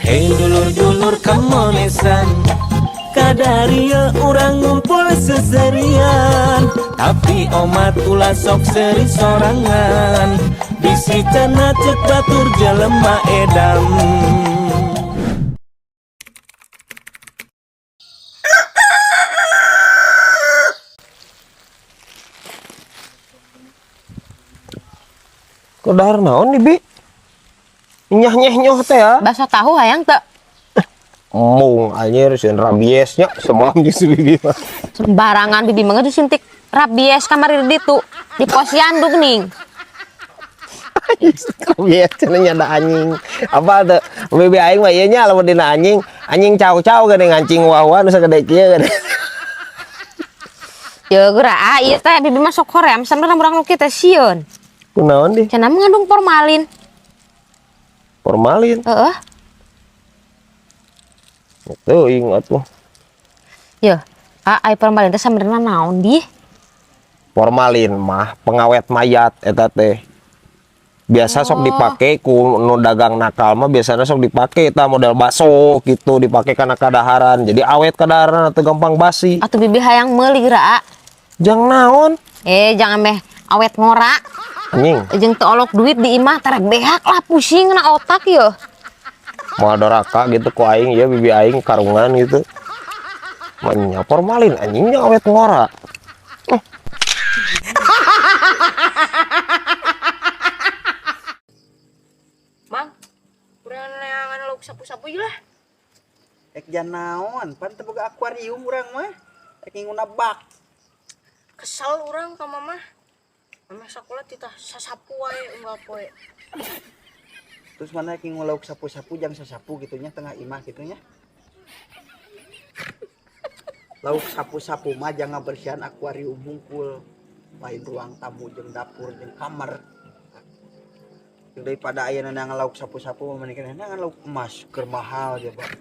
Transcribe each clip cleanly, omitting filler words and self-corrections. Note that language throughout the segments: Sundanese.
Hei dulur-dulur kamonesan, kadaria urang ngumpul seserian. Tapi omat ulah sok seri sorangan, bisi cenah cek batur jelema edam. Kedahar naon nih, Bi? Nyah nyeh nyoh teh ya. Bakso tahu hayang teu? Mung anjir sieun rabiesnya semalam jeung si Bibi mah. Sembarangan Bibi mah geus suntik rabies kamari di ditu di posyandu geuning. Rabies cenah nyada anjing. Apa teh? Bibi aing mah ieu nya lamun dina anjing, anjing cau-cau geuning anjing wah-wah nu sagede kieu geuning. Ya geura ah ieu teh Bibi mah sok hoream sampeyan urang nu kieu teh sieun. Kunaon dih? Cenah mengandung formalin. Formalin. Heeh. Teuing atuh. Yeuh, ah ai formalin teh sabenerna naon dih? Formalin mah pengawet mayat eta teh. Biasa sok dipake ku nu dagang nakal mah, biasanya sok dipake eta model bakso gitu, dipake kana kadaharan. Jadi awet kadaharan atau gampang basi. Atuh Bibi hayang meuli geura. Jang naon? Eh, jangan meh awet ngora. Anjing. Jeung teu olok duit di imah tarek behak lah pusing na otak yeuh. Moal doraka gitu ku aing ya bibi aing karungan gitu. Manya formalin anjingnya awet ngora. Mang, urang neangan lauk sapu-sapu ieu lah. Ek jan naon, pan teu boga akuarium urang mah. Ek nginguna bak. Kesel urang ka mama. Mama sakola titah sasapu wae unggal poe. Terus mana ek ngingu lauk sapu-sapu jang sasapu gitu nya tengah imah gitu nya. Lauk sapu-sapu mah jang ngabersihan akuarium hungkul. Lain ruang tamu jeung dapur jeung kamar. Daripada aya neangan lauk sapu-sapu mah mendingan neangan lauk emas keur mahal dia, Pak.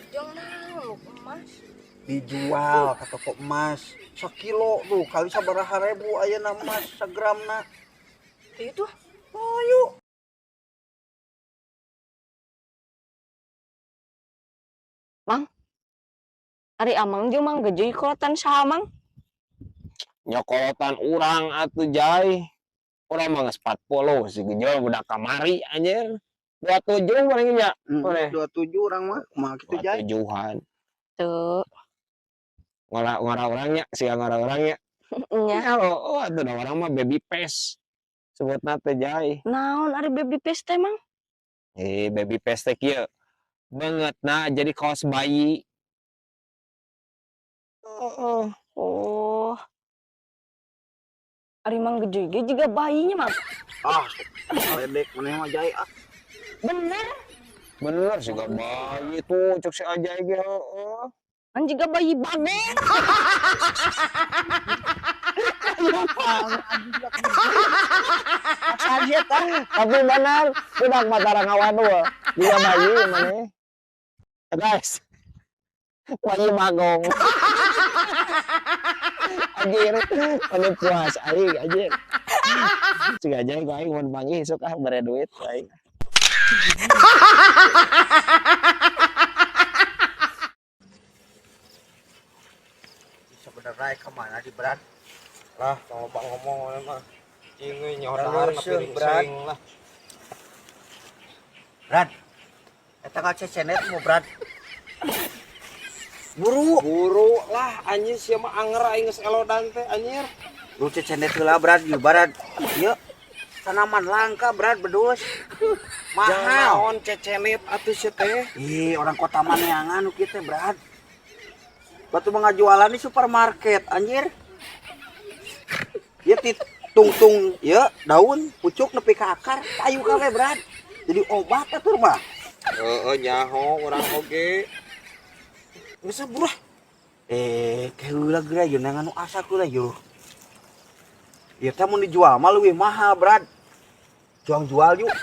Jang naon lauk emas? Dijual ke toko emas sekilo tuh kali sabaraha ribu ayeuna emas sagramna. Itu. Ayo. Mang, ari amang jeung Mang Gejoy kolotan saha Mang? Nyokolotan urang atuh Jai. Urang mah geus 40 si Gejoy budak kamari anjir. 27 paling nya. Boleh. 27 urang mah kumaha kitu Jai? 27-an. Tuh. Ngora-ngora urangnya, sia ngora urangnya. Nya. Ya oh, atuh da urang mah baby face. Sebutna teh Jai. Naon ari baby face teh Mang? Baby face teh kieu. Beungeutna jadi kaos bayi. Heeh. Oh. Ari Mang Gejoy ge jiga bayinya Mang. Ah, ledek maneh mah Jai ah. Bener. Bener siga bayi tuh cek si Ajai ge heeh. Kan jiga bayi bagong. Tapi bener, budak matara ngawadul. Jiga bayi maneh. Guys. Bayi bagong. Anjir, maneh puas aing anjir. Siga Ajai ku aing mun panggih sok ah bare duit aing. Sebenarnya kemana di Brad? Lah, kalau bang ngomong mah cing euy nyoh Terlalu dahar seuh, piring Brad. sing lah. Brad. Eta ka cecenet mau Brad. Buru. Buru lah anjir sia mah anger aing geus elodan teh anjir. Lu cecenet heula Brad, ieu Brad. Ieu tanaman langka Brad bedus. Jangan Mahal. naon cecenet atuh sia teh. Ih, orang kota maneangan nu kieu teh Brad. Batu mah ngajualan di supermarket anjir. Ieu ti tungtung ieu daun pucuk nepi ka akar payu kabeh Brad. Jadi obat atuh mah. Heeh nyaho urang oge. Geus burah. Keheula geura ieu neangan nu asak heula ieu. Ieu teh mun dijual mah leuwih mahal Brad. Juang jual yuk.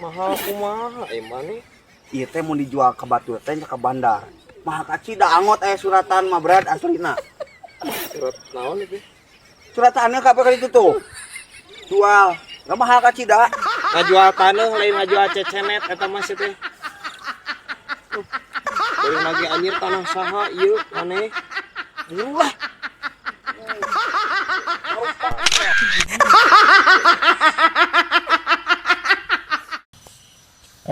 Mahal kumaha maneh? Ieu teh mun dijual ka batur teh ka bandar. Mahal kaci da angot aya suratan mah Brad aslina. Surat naon itu? Suratannya kabeh kali itu tuh. Jual. Nggak mahal kacida. Ngajual taneuh lain ngajual cecenet eta mah sih teh. Beureun lagi anjir tanah saha ieu maneh. Ulah.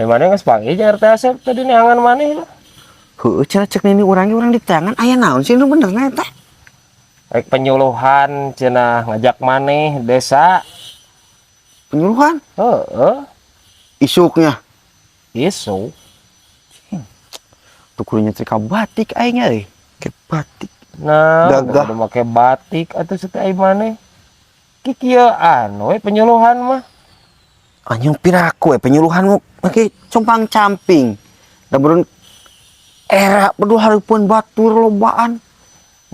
Maneh geus panggih jeung RT Asep tadi neangan maneh lah. Heueuh cenah cek nini urang ge urang di tangan aya naon sih nu benerna eta? Rek penyuluhan cenah ngajak maneh desa. Penyuluhan? Heeh. Isuknya. Isuk. Tuh kudu nyetrika batik aing euy. Ke batik. Nah, gagah. Kudu make batik atuh teh aing maneh. Kikieuan we penyuluhan mah. Anjing piraku we penyuluhan mah make compang-camping. Da beurun era bedul hareupeun batur lobaan.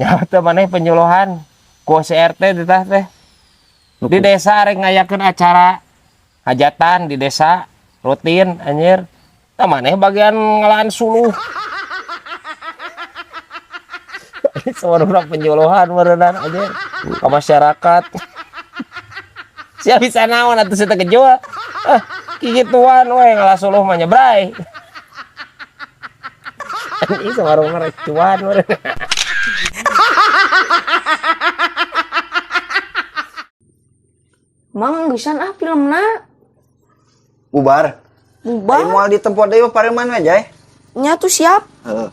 Nya teh maneh penyuluhan ku CRT teh teh. Di desa arek ngayakeun acara hajatan di desa rutin anjir. Tah maneh bagian ngalaan suluh. Sawarna penyuluhan meureunana anjir ka masyarakat. Sia bisa naon atuh sia teh kejual. Ah, kikituan we ngalah suluh mah nyebray. Ini sawarna rek cuan meureun. Mang geusan ah filmna. Bubar. Bubar. Aing moal di tempat deui pareman we, Jay. Nya tuh siap. Heeh.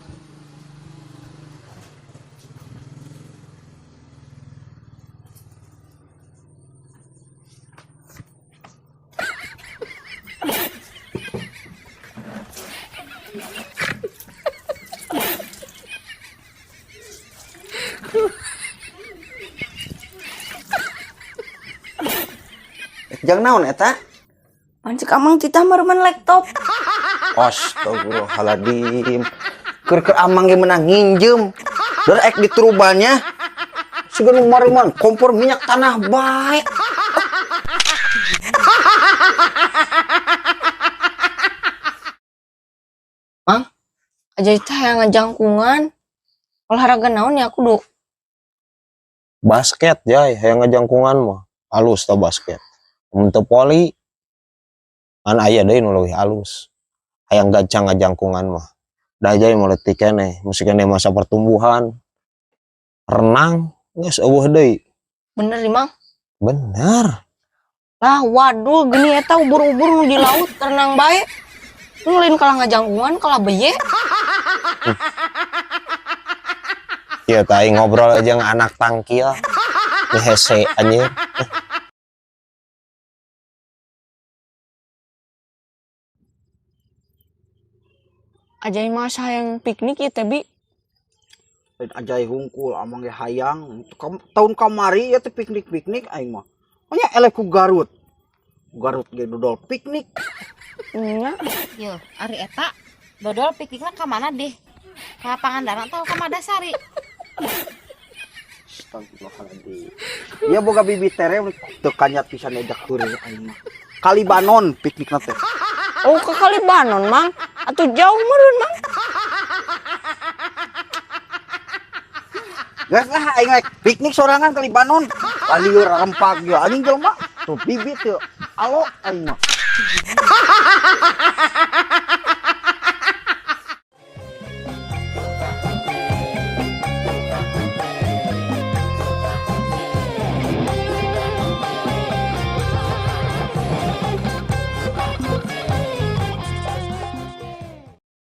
Jang naon eta? Pancik amang titah mareman laptop. Astagfirullahaladzim. Keur-keur amang ge menang nginjem. Dar ek diturubannya. Siga nu mareman kompor minyak tanah bae. Mang, aja teh hayang ngajangkungan. Olahraga naon ya kudu? Basket jay, hayang ngajangkungan mah. Halus ta basket. Mun teu poli kan aya deui nu leuwih halus. Hayang gancang ngajangkungan mah. Da jay moletik keneh, musik keneh masa pertumbuhan. Renang geus eueuh deui. Bener nih, Mang? Bener. Lah waduh geni eta ubur-ubur nu di laut renang bae. Nu lain kalah ngajangkungan kalah beye. Ieu teh aing ngobrol aja jeung anak tangkil. Di hese anjir. Ajay mah hayang piknik ieu teh bi. Lain ajay hungkul amang ge hayang. Tahun kamari ya teh piknik-piknik aing mah. Nya eleh ku Garut. Garut ge dodol piknik. Nya. Yo, ari eta dodol piknikna ka mana deh? Ka Pangandaran atau ka Madasari? Astagfirullahaladzim. Ya boga bibi tere teu kanyat pisan ejak kuring aing mah. Kalibanon piknikna teh. Oh, ke Kalibanon, Mang. Atuh jauh meureun, Mang. Geus lah aing rek piknik sorangan Kalibanon. Lieur rempag ye anjing jelema. Tuh bibit teu alo aing mah.